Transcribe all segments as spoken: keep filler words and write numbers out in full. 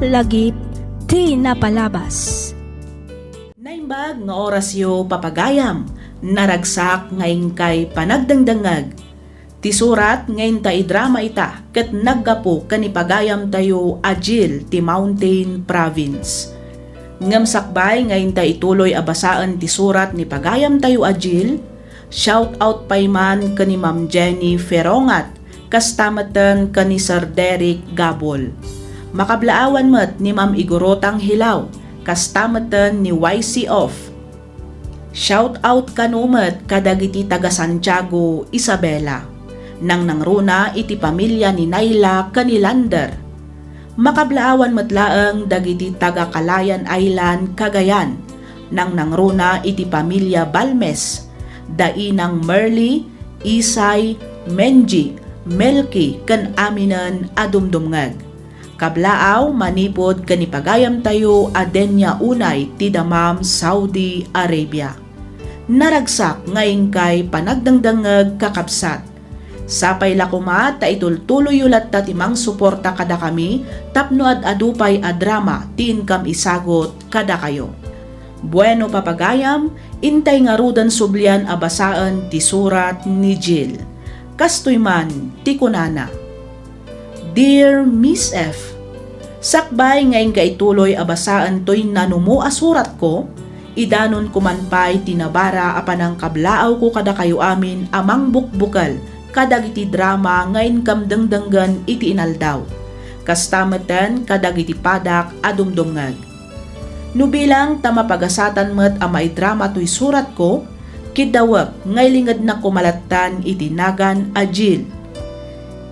Lagip ti napalabas. Naimbag nga orasyo, papagayam, naragsak nga inkay panagdengdengngeg. Ti surat nga inta idrama ita ket naggapu ken ni pagayamtayo a Jill ti Mountain Province. Ngem sakbay nga inta ituloy a basaen ti surat ni pagayamtayo a Jill, shout out pay man ken ni Ma'am Jenny Ferongat, kasta metten ken ni Sir Derek Gabol. Makablaawan met ni Ma'am Igorotang Hilaw, kasta metten ni Y C Off. Shout out kano met kadagiti taga Santiago, Isabela. Nangnangruna iti pamilia ni Naila ken ni Lander. Makablaawan met laeng dagiti taga Calayan Island, Cagayan. Nangnangruna iti pamilia Balmes, da Inang Merly, Isay, Menji, Melky, ken aminen a dumdumngeg. Kablaaw, manipud ken ni pagayamtayo a Denia Unay ti Dammam, Saudi Arabia. Naragsak nga inkay panagdengdengngeg, kakabsat. Sapay la koma ta itultuloyyo latta ti mangsuporta kadakami tapno ad-adu pay a drama ti inkam isagut kadakayo. Bueno, papagayam, intay ngaruden sublian a basaen ti surat ni Jill. Kastoy man ti kunana. Dear Miss F, sakbay nga inkay ituloy a basaen toy nanumo a suratko, idanonko man pay ti nabara a panangkablaawko kadakayo amin a mangbukbukel kadagiti drama nga inkam dengdenggen iti inaldaw. Kasta metten kadagiti padak a dumdumngeg. No bilang ta mapagasatan met a maidrama toy suratko, kiddawek nga ilingednak koma lattan iti nagan a Jill.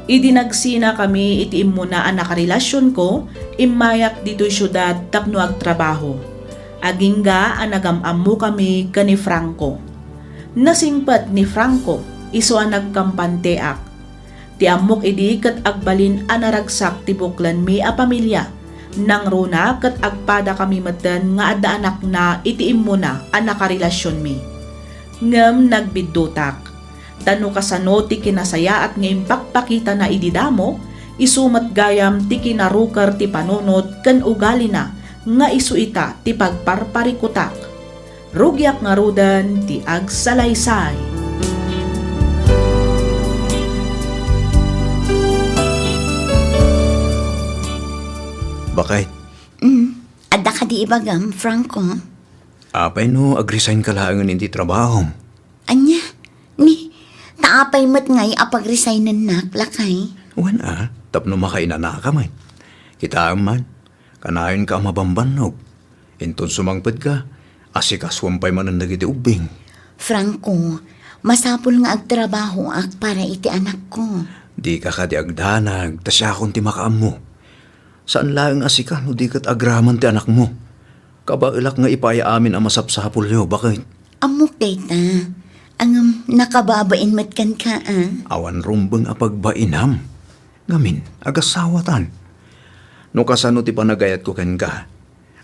Idi nagsinakami iti immuna a nakarelasionko, immayak ditoy siudad tapno agtrabaho. Agingga a nagam-ammokami ken ni Franco. Nasingpet ni Franco, isu a nagkampanteak. Ti ammok idi ket agbalin a naragsak ti buklenmi a pamilia. Nangruna ket agpadakami metten nga adda anakna iti immuna a nakarelasionmi. Ngem nagbiddutak. Ta no kasano ti kinasayaat nga impakpakitana idi damo, isu met gayam ti kinaruker ti panunot ken ugalina nga isu ita ti pagparparikutak. Rugiak ngaruden ti agsalaysay. Bakit? Mm. Adda kadi ibagam, Franco? Apay no ag-resign ka laengen iti trabahom? Ania? Ni, ta apay met ngay a pag-resignennak, lakay? Wen a, tapno makainanaka met. Kitaem man, kanayon ka a mabambannog. Inton sumangpet ka, asikasuem pay manen dagiti ubbing. Franco, masapul nga agtrabahoak para iti anakko. Dika kadi agdanag, ta siakon ti makaammo. Saan laeng a sika no di ket agraman ti anakmo. Kabaelak nga ipaay amin a masapsapulyo, baket? Ammok dayta. Ngem nakababain met kenka, a? Awan rumbeng a pagbainam. Ngamin, agasawatan. No kasano ti panagayatko kenka,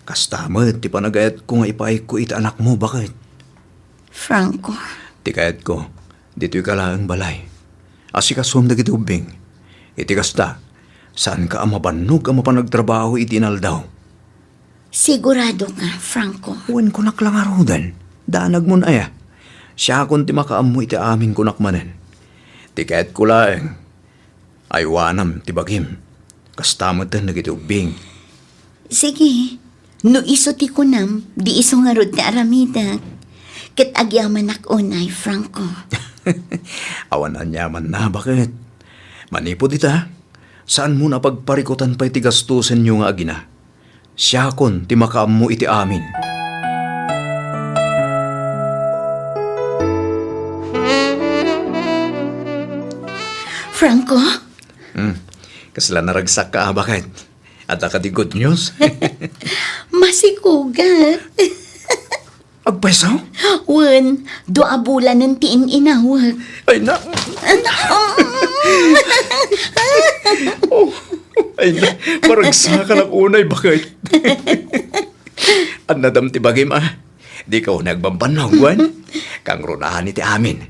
kasta met ti panagayatko nga ipaayko iti anakmo, baket? Franco. Ti kayatko, ditoy ka laeng balay. Asikasuem dagiti ubbing. Iti kasta, saanka a mabannog a mapan agtrabaho iti inaldaw. Sigurado ka, Franco? Wen, kunak la ngaruden. Danagmon aya. Siakon ti makaammo iti amin, kunak manen. Ti kayatko laeng, aywanam ti bagim. Kasta met dagiti ubbing. Sige. No isu ti kunam, di isu ngarud ti aramidek. Ket agyamanak unay, Franco. Awan aniamanna, baket? Manipud ita, saanmon a pagparikutan pay ti gastusenyo nga agina. Siakon ti makaammo iti amin. Franco? Hmm. Kasla naragsakka a, baket? Adda kadi good news? Masikugat. Agpayso? Wen, dua a bulanen ti in-inawek. Ay na. Oh, ay na. Maragsakanak unay, baket? Annadam ti bagim, a. Dika unay agbambannog, wen? Kangrunahan iti amin.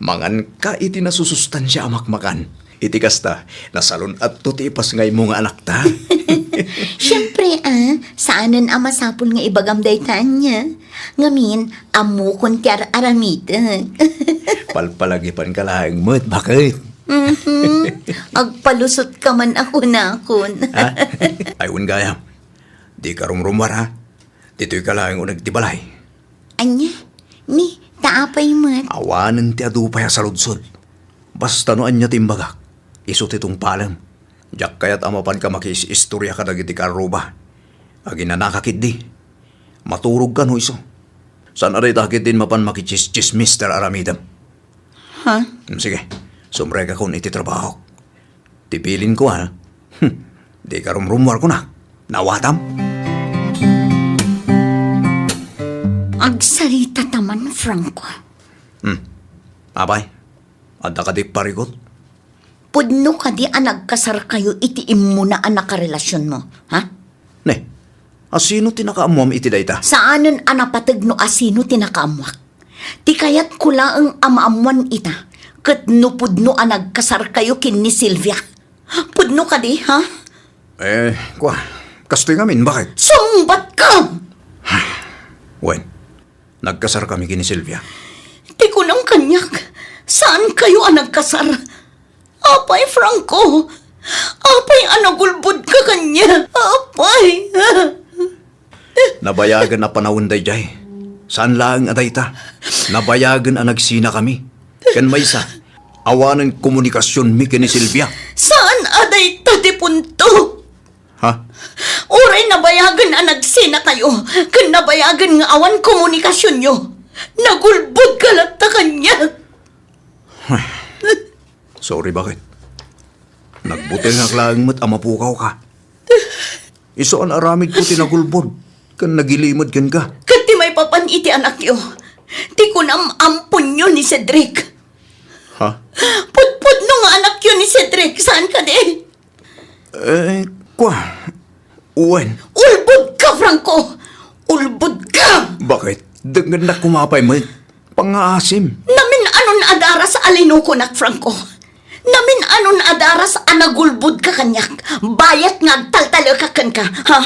Manganka iti nasusustansia a makmakan. Iti kasta, nasalun-atto ti ipasngaymo nga anakta. Siempre, Nen a masapul nga ibagam dayta ania? Ngamin, ammokon ti ar-aramidek. Palpalagipanka laeng met, baket? Mhm. Agpalusotka man a kunakon. Ha? Ay, wen gayam. Dika rumrummuar, ha? Ditoyka laeng uneg ti balay. Ania? Ni, ta apay met? Awanen ti adu pay a saludsod. Basta no ania ti imbagak, isu ti tungpalem. Diak kayat a mapanka makiis-istorya kadagiti kaarruba. Aginanaka ketdi. Maturogka no isu. Saan a dayta ketdin mapan makichismis ti ar-aramidem. Ha? Mm, sige. Sumrekakon iti trabahok. Ti bilinko, ha? Hmm. Dika rumrummuar kunak. Naawatam? Agsarita ta man, Franco. Hmm. Apay, adda kadi parikut? Pudno kadi a nagkasarkayo iti immuna a nakarelasionmo, ha? Ne, asino ti nakaammuam iti dayta? Saanen a napateg no asino ti nakaammuak. Ti kayatko laeng a maammuan ita, ket no pudno a nagkasarkayo ken ni Silvia. Pudno kadi, ha? Eh, kua, kastoy ngamin, baket? Sungbatka! Wen, nagkasarkami ken ni Silvia. Ti kunam kaniak, saankayo a nagkasar. Apay, Franco? Apay a nagulbodka kaniak? Apay? Nabayagen a panawen daydiay. Saan laeng a dayta. Nabayagen a nagsinakami. Ken maysa, awanen komunikasionmi ken ni Silvia. Saan a dayta ti punto? Ha? Uray nabayagen a nagsinakayo, ken nabayagen nga awan komunikasionyo, nagulbodka latta kaniak. Sorry, baket? Nagbutengak laeng met a mapukawka. Isu a naaramidko ti nagulbod ken nagilimed kenka. Ket ti maipapan iti anakyo, ti kunam amponyo ni Cedric. Ha? Pudpudno nga anakyo ni Cedric, saan kadi? Eh, kua, wen. Ulbodka, Franco! Ulbodka! Baket? Dengngennak koma pay met. Pangngaasim. Namin-anon a daras a linukonak, Franco. Namin-anon a daras a nagulbodka kaniak. Bayat nga agtaltalekak kenka, ha?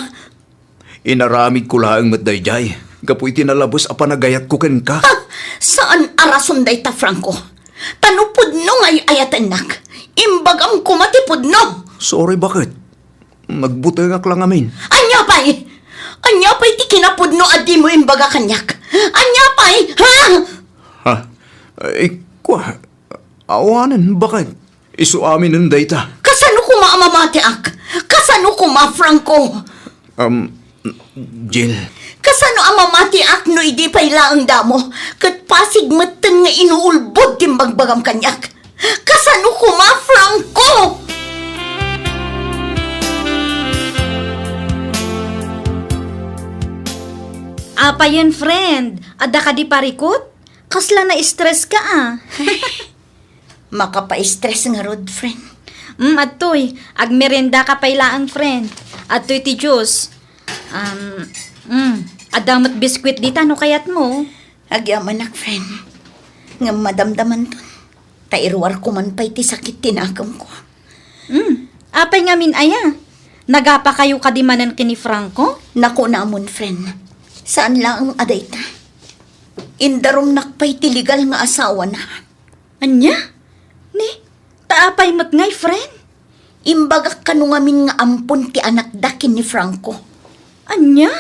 Inaramidko laeng met daydiay gapu iti nalabes a panagayatko kenka. Ha? Saan a rason dayta, Franco. Ta no pudno nga ay-ayatennak, imbagam koma ti pudno. Sorry, baket? Nagbutengak la ngamin. Ania pay? Ania pay ti kinapudno a dimo imbaga kaniak? Ania pay? Ha? Ha? Eh, kua, awanen, baket? Isu aminen dayta. Kasano koma a mamatiak? Kasano koma, Franco? Um, Jill. Kasano a mamatiak no idi pay laeng damo? Ket pasig metten nga inuulbod ti imbagbagam kaniak. Kasano koma, Franco? Apayen, friend? Adda kadi parikut? Kasla na-stress ka, a. Makapa-stress ngarud, friend. Mm, adtoy. Agmeriendaka pay laeng, friend. Adtoy ti juice. Um, mm, adda met biskuit dita no kayatmo. Agyamanak, friend. Ngem madamdamanton. Ta iruarko man pay ti sakit ti nakemko. Mm, apay ngamin aya? Nagapakayo kadi manen ken ni Franco? Nakunamon, friend. Saan laeng a dayta. Indarumnak pay ti legal nga asawana. Ania? Ni, ta apay met ngay, friend? Imbagak kano ngamin nga ampon ti anakda ken ni Franco. Ania?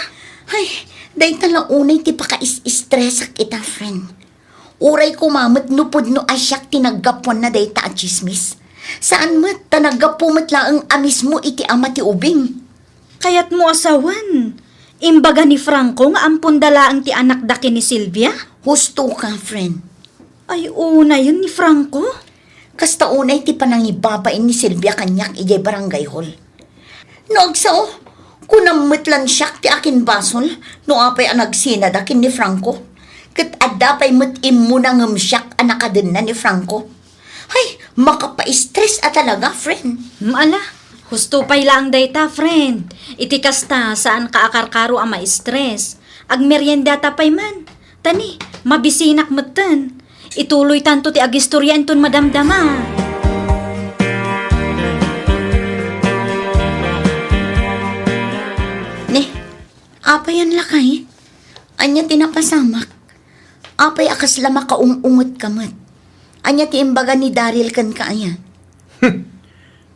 Ay, dayta la unay ti pakais-istresak ita, friend. Uray koma met no pudno a siak ti naggapuanna dayta a tsismis. Saan met ta naggapu met laeng a mismo iti ama ti ubing. Kayatmo a sawen, imbaga ni Franco nga amponda laeng ti anakda ken ni Silvia? Husto ka, friend. Ay, unayen ni Franco? Kasta unay ti panangibabain ni Silvia kaniak idiay barangay hall. No agsao, kunam met lan siak ti akinbasol no apay a nagsinada ken ni Franco. Ket adda pay met immuna ngem siak a nakadenna ni Franco. Hay, makapa-stress a talaga, friend. Hmm, ala, husto pay laeng dayta, friend. Iti kasta, saanka a karkaro a ma-stress. Agmeriendata pay man. Ta ni, mabisinak metten. Ituloytanto ti agistorya inton madamdama. Ni, Apay, lakay? Ania ti napasamak? Apay a kasla makaum-unget ka met? Ania ti imbaga ni Daryl kenka aya?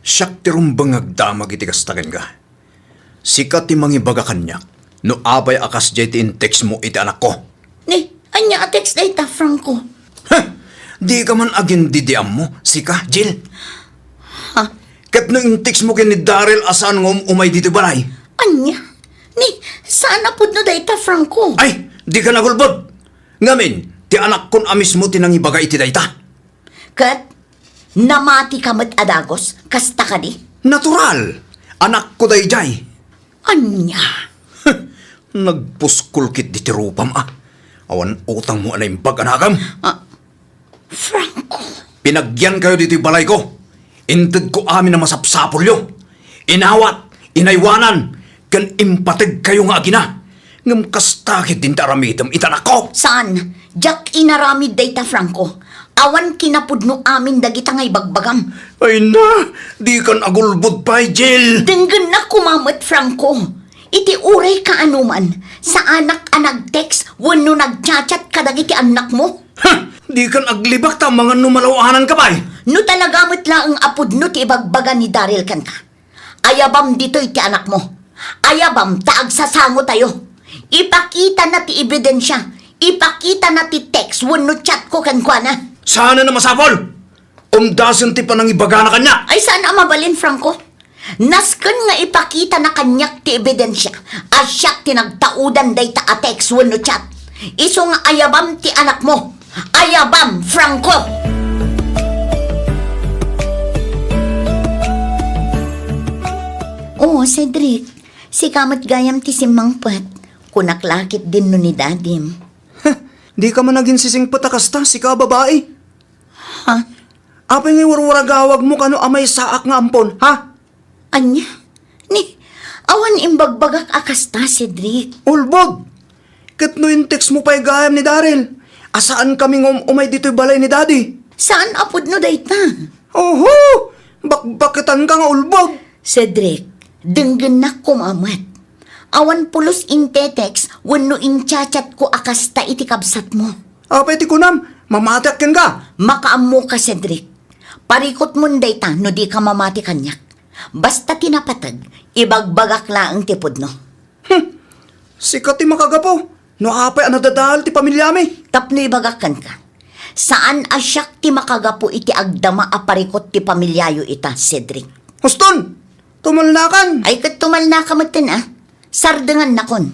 Siak ti rumbeng nga agdamag iti kasta kenka. Sika ti mangibaga kaniak no apay a kasdiay ti in-text mo iti anakko. Ni, ania a text dayta, Franco? Heh! Dika man agindidiammo, sika, Jill? Ha? Ket no in-text mo ken ni Daryl a saan nga um-umay ditoy balay? Ania? Ni, saan a pudno dayta, Franco? Ay, dika nagulbod! Ngamin, ti anakkon a mismo ti nangibaga iti dayta. Ket namatika met a dagus, kasta kadi? Natural! Anakko daydiay. Ania? Nagpuskol ketdi ti rupam, a. Awan utangmo a naimbag a nakem. Ah, Franco. Pinagyankayo ditoy balayko. Intedko amin a masapsapulyo. Inawat, inaywanan, ken impategkayo nga agina. Ngem kasta ketdin ti aramidem iti anakko. Saan? Diak inaramid dayta, Franco. Awan kinapudno amin dagita nga ibagbagam. Ay na, dikan agulbod pay, Jill. Denggennak koma met, Franco. Iti uray kaanoman, saanak a nag-text wenno nag-chat-chat kadagiti annakmo. Ha! Dikan aglibak ta amangan no malaw-ananka pay. No talaga met laeng a pudno ti ibagbaga ni Daryl kenka. Ayabam ditoy ti anakmo. Ayabam ta agsasangotayo. Ipakitana ti ebidensia. Ipakitana ti text wenno chatko kenkuana. Saan a masapul? Umdasen ti panangibagana kaniak. Ay, saan a mabalin, Franco? Nasken nga ipakitana kaniak ti ebidensia a siak ti nagtaudan dayta a text wenno chat. Isu nga ayabam ti anakmo. Ayabam, Franco! Oo, Cedric. Sika met gayam ti simmangpet. Kunak la ketdin no ni dadim. Heh, dika man aginsisingpet a kasta, sika a babai. Ha? Apay nga iwarwaragawagmo kano a maysaak nga ampon, ha? Ania? Ni, awan imbagbagak a kasta, Cedric. Ulbod! Ket no in-text mo pay gayam ni Daryl, a saankami nga um-umay ditoy balay ni Daddy. Saan a pudno dayta? Oho! Bakbaketanka nga ulbod! Cedric, denggennak koma met. Awan pulos in-text wenno in-chat-chatko a kasta iti kabsatmo. Apay ti kunam? Mamatiak kenka? Makaammoka, Cedric. Parikutmon dayta no dika mamati kaniak. Basta ti napateg, ibagbagak laeng ti pudno. Hmm. Sika ti makagapu no apay a nadadael ti pamiliami. Tapno ibagak kenka, saan a siak ti makagapu iti agdama a parikut ti pamiliayo ita, Cedric. Huston! Tumalnakan! Ay, ket tumalnaka metten, a. Sardengannakon.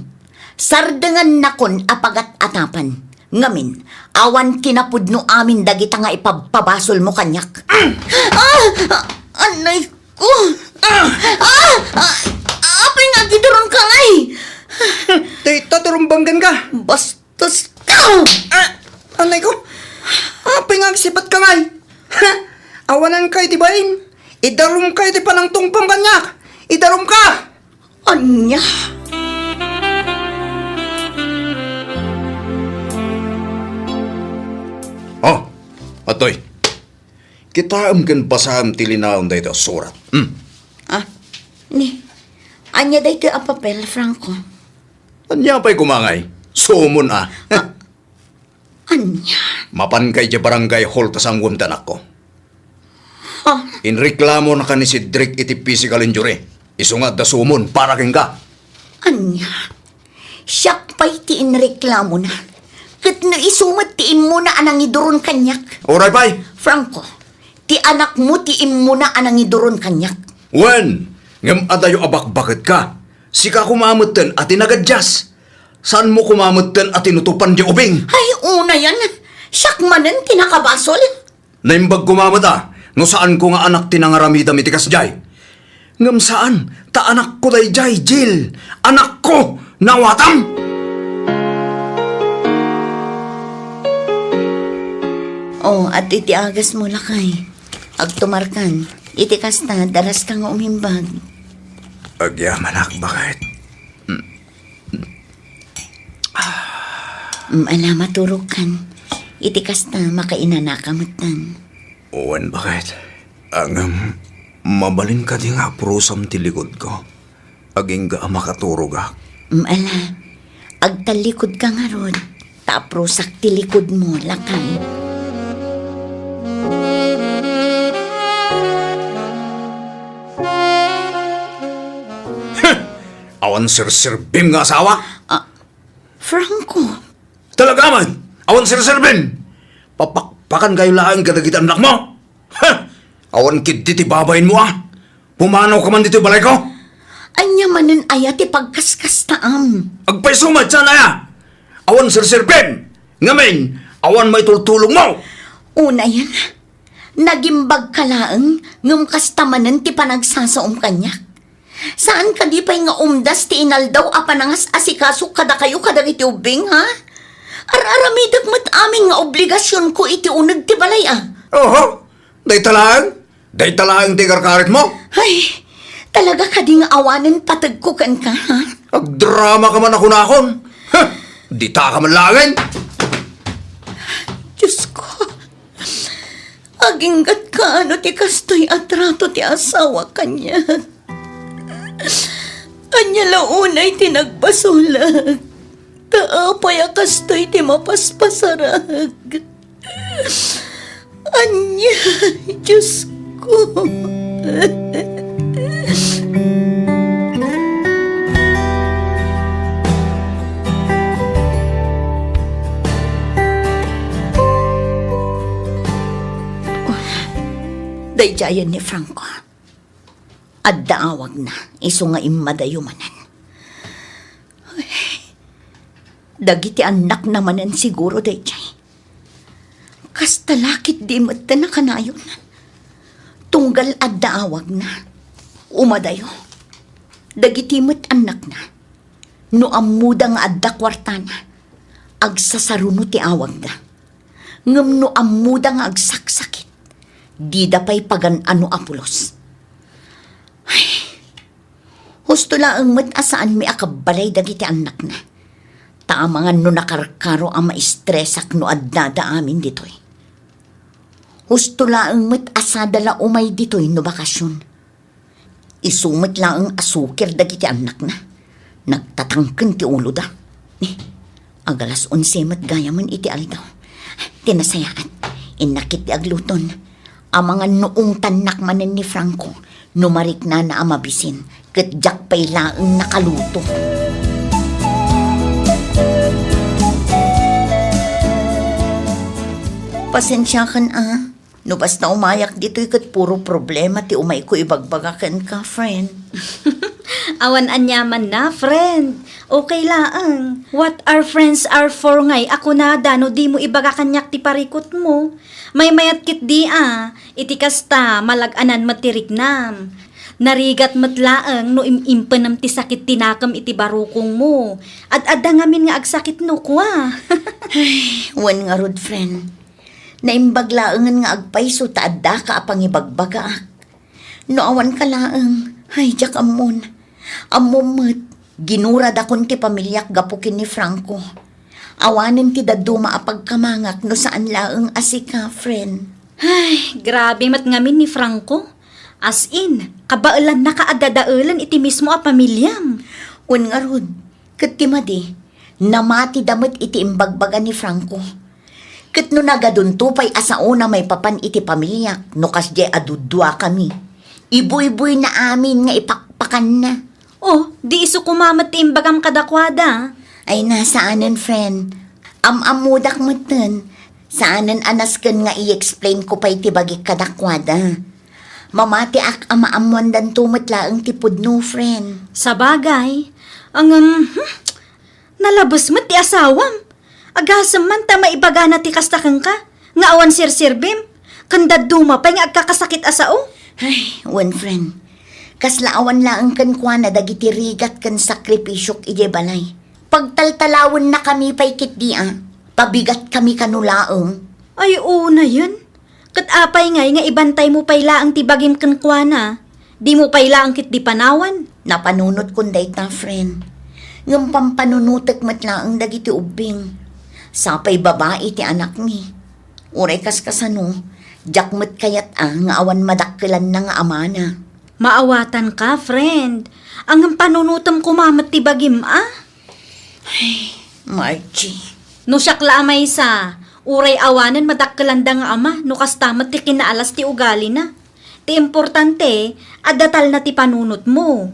Sardengannakon a pagat-atapan. Ngamin, awan kinapudno amin dagita nga ipabpabasolmo kaniak. Ah! Ah! Anay ko! Ah! Ah! Ah! Apay nga agiduronka ngay? Dayta ti rumbeng kenka. Bastos ka! Ah! Anay ko! Apay nga agsipatka ngay? Ha? Awananka iti bain. Idarumka iti panangtungpam kaniak. Idarumka! Ania? Oh, adtoy. Kitaem ken basaem ti linaon daytoy a surat. Hmm. Ah, ni, ania daytoy a papel, Franco? Ania pay koma ngay? Sumon, a. Ah, ania? Mapanka idiay barangay hall ta sangom ti anakko. Ha? Inreklamonaka ni Cedric iti physical injury. Isu nga adda sumon para kenka. Ania? Siak pay ti inreklamona. Ket no isu met ti immuna a nangiduron kaniak. Uray pay. Franco, ti anakmo ti immuna a nangiduron kaniak. Wen, ngem adayo a bakbaketka. Sika koma metten a ti nagadias. Saanmo koma metten a tinutopan diay ubing. Ay, unayan. Siak manen ti nakabasol. Naimbag koma met a no saanko nga anak ti nangaramidam iti kasdiay. Ngem saan, ta anakko daydiay, Jill. Anakko! Nawatam! Oh, adtoy ti agasmo, lakay. Agtumarkan. Iti kasta, daraska nga umimbag. Agyamanak, baket. Mm, ala, maturogkan. Iti kasta, makainanaka metten. Wen, baket. Ngem, mabalin kadi nga aprusam ti likodko? Agingga a makaturogak. Mm, ala, agtallikod ka ngarud, ta aprusak ti likod mo, lakay. Huh! Awan serserbim nga asawa? Ah, Franco. Talaga man, awan serserbim. Papakpakan kayo laeng kadagiti annakmo. Ha! Awan ketdi ti babainmo, a. Pumanaw ka man ditoy balayko. Ania manen aya ti pagkaskastaam? Agpayso met, saan aya? Awan serserbim. Ngamin, awan maitultulongmo. Unayen, nagimbag ka laeng, ngem kasta manen ti panagsasaom kaniak. Saan kadi pay nga umdas ti inaldaw a panangas-asikaso kadakayo kadagiti ubbing, ha? Ar-aramidek met amin nga obligasionko iti uneg ti balay, a. Oho, dayta laeng? Dayta laeng ti karkaritmo? Ay, talaga kadi nga awanen pategko kenka, ha? Agdrama ka man a kunakon. Huh! Dita ka man laengen. Diosko, aginggatka no ti kastoy a trato ti asawa kaniak. Ania la unay ti nagbasolak? Ta apay a kastoy ti mapaspasarak? Ania, Diosko? Daydiayen ni Franco. Adda awagna, isu nga immadayo manen. Ay, dagiti annakna manen siguro daydiay. Kasta la ketdi met ti nakanayon. Tunggal adda awagna, umadayo. Dagiti met annakna, no ammoda nga adda kuartana, agsasaruno ti awagda. Ngem no ammoda nga agsaksakit, dida pay pagan-ano a pulos. Ay, husto laeng met a saanmi a kabbalay dagiti annakna. Ta amangan no nakarkaro a maistresak no addada amin ditoy. Husto laeng met a sada la umay ditoy no bakasion. Isu met laeng a sukir dagiti annakna. Nagtatangken ti uloda. Eh, agalas onse met gayamen iti aldaw. Ti nasayaat, innak iti agluton. Amangan no ungtannak manen ni Franco, no mariknana a mabisin, ket diak pay laeng nakaluto. Pasensiakan a, no basta umayak ditoy ket puro problema ti umayko ibagbaga kenka, friend. Awan aniamanna, friend. Okay laeng. What are friends are for ngay a kunada no dimo ibaga kaniak ti parikutmo? Maymayat ketdi a, iti kasta, malag-anan met ti riknam. Narigat met laeng no im-impenem ti sakit ti nakem iti barukongmo. Ad-adda ngamin nga agsakit no kua. Ay, wen ngarud, friend. Naimbag laengen nga agpayso ta addaka a pangibagbagaak. No awanka laeng, ay, diak ammon. Ammom met, ginuradakon ti pamiliak gapu ken ni Franco. Awanen ti dadduma a pagkamangak no saan laeng a sika, friend. Ay, grabe met ngamin ni Franco. As in, kabaelannaka a dadaelen iti mismo a pamiliam. Wen ngarud, ket ti madi, namatida met iti imbagbaga ni Franco. Ket no nagadunto pay a saona maipapan iti pamiliak, no kasdiay a duduakami, ibuybuyna amin nga ipakpakanna. Oh, di isu koma met ti imbagam kadakuada? Ay, na, saanen, friend. Am-ammodak metten. Saanen a nasken nga i-explain ko pay ti bagik kadakuada. Mamatiak a maammoandanto met laeng ti pudno, friend. Sabagay. Ngem, hmm, nalabes met ti asawam. Agasem man ta maibagana ti kasta kenka, nga awan serserbim, ken dadduma pay nga agkakasakit a sao. Ay, wen, friend. Kasla awan laeng kenkuana dagiti rigat ken sakripisiok idiay balay. Pagtaltalawennakami pay ketdi a, pabigatkami kano laeng. Ay, unayen. Ket apay ngay nga ibantaymo pay laeng ti bagim kenkuana? Dimo pay laeng ketdi panawan? Napanunotkon dayta, friend. Ngem pampanunotek met laeng dagiti ubbing. Sapay babai ti anakmi. Uray kaskasano, diak met kayat a nga awan madakkelanna nga amana. Maawatanka, friend. Ngem panunotem koma met ti bagim a. Ay, Margie. No siak la a maysa, uray awanen madakkelanda nga ama no kasta met ti kinaalas ti ugalina. Ti importante, adda talna ti panunotmo.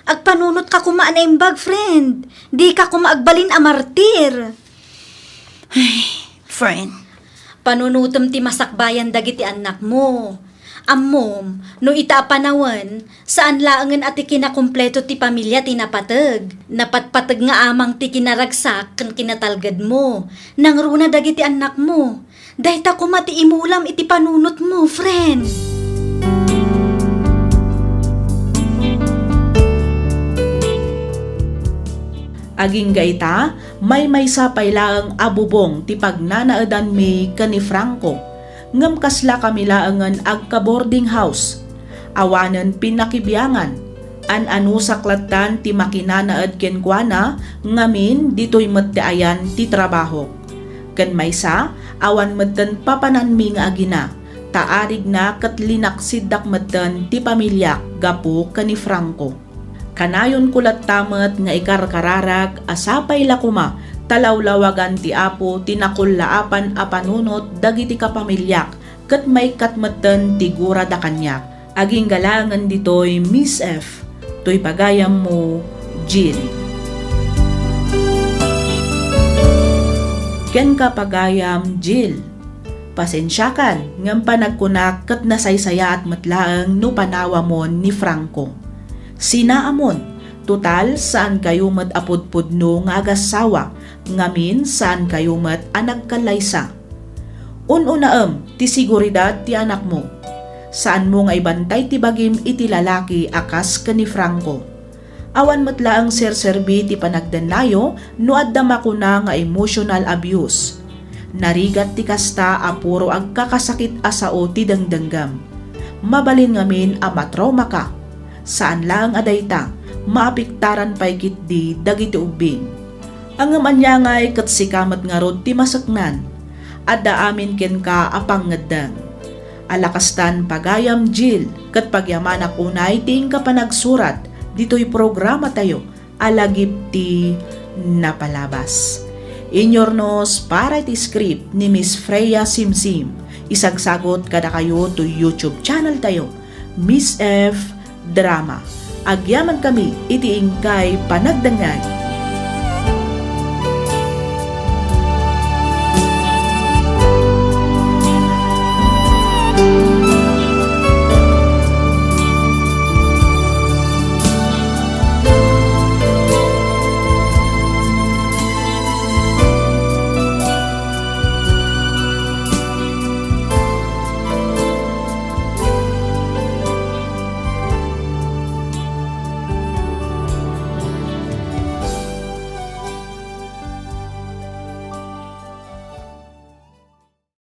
Agpanunotka koma a naimbag, friend. Dika koma agbalin a martir. Ay, friend. Panunotem ti masakbayan dagiti annakmo. Ammom, no ita a panawen, saan laengen a ti kinakumpleto ti pamilia ti napateg. Napatpateg nga amang ti kinaragsak ken kinatalgedmo. Nangruna dagiti annakmo. Dayta koma ti imulam iti panunotmo, friend. Agingga ita, maymaysa pay laeng a bubong ti pagnanaedanmi ken ni Franco, ngem kaslakami laengen agka-boarding house. Awanen pinakibiangan. An-anusak lattan ti makinanaed kenkuana ngamin ditoy met ti ayan ti trabahok. Ken maysa, awan metten papananmi nga agina, ta arigna ket linaksiddak metten ti pamiliak gapu ken ni Franco. Kanayonko latta met nga ikarkararag a sapay la koma ta lawlawagan ti Apo ti nakullaapan a panunot dagiti kapamiliak ket maikkat metten ti gurada kaniak. Agingga laengen ditoy, Miss F, toy pagayammo, Jill. Kenka, pagayam Jill. Pasensiakan ngem panagkunak ket nasaysayaat met laeng no panawamon ni Franco. Sinaamon, total, saankayo met a pudpudno nga agassawa, ngamin, saankayo met a nagkallaysa. Un-unaem ti seguridad ti anakmo. Saanmo nga ibantay ti bagim iti lalaki a kas ken ni Franco. Awan met laeng serserbi ti panagdennayo no adda makuna nga emotional abuse. Narigat ti kasta a puro agkakasakit a sao ti dengdenggem. Mabalin ngamin a matraumaka. Saan laeng a dayta, maapektaran pay ketdi dagiti ubbing. Ngem ania ngay ket sika met ngarud ti maseknan? Adda amin kenka a pangngeddeng. Ala kastan, pagayam Jill, ket pagyamanak unay ti inka panagsurat ditoy programatayo a Lagip ti Napalabas. Inyurnos para iti script ni Miss Freya Simsim. Isagsagut kadakayo toy YouTube channel tayo, Miss F Drama. Agyamankami iti inkay panagdengngeg.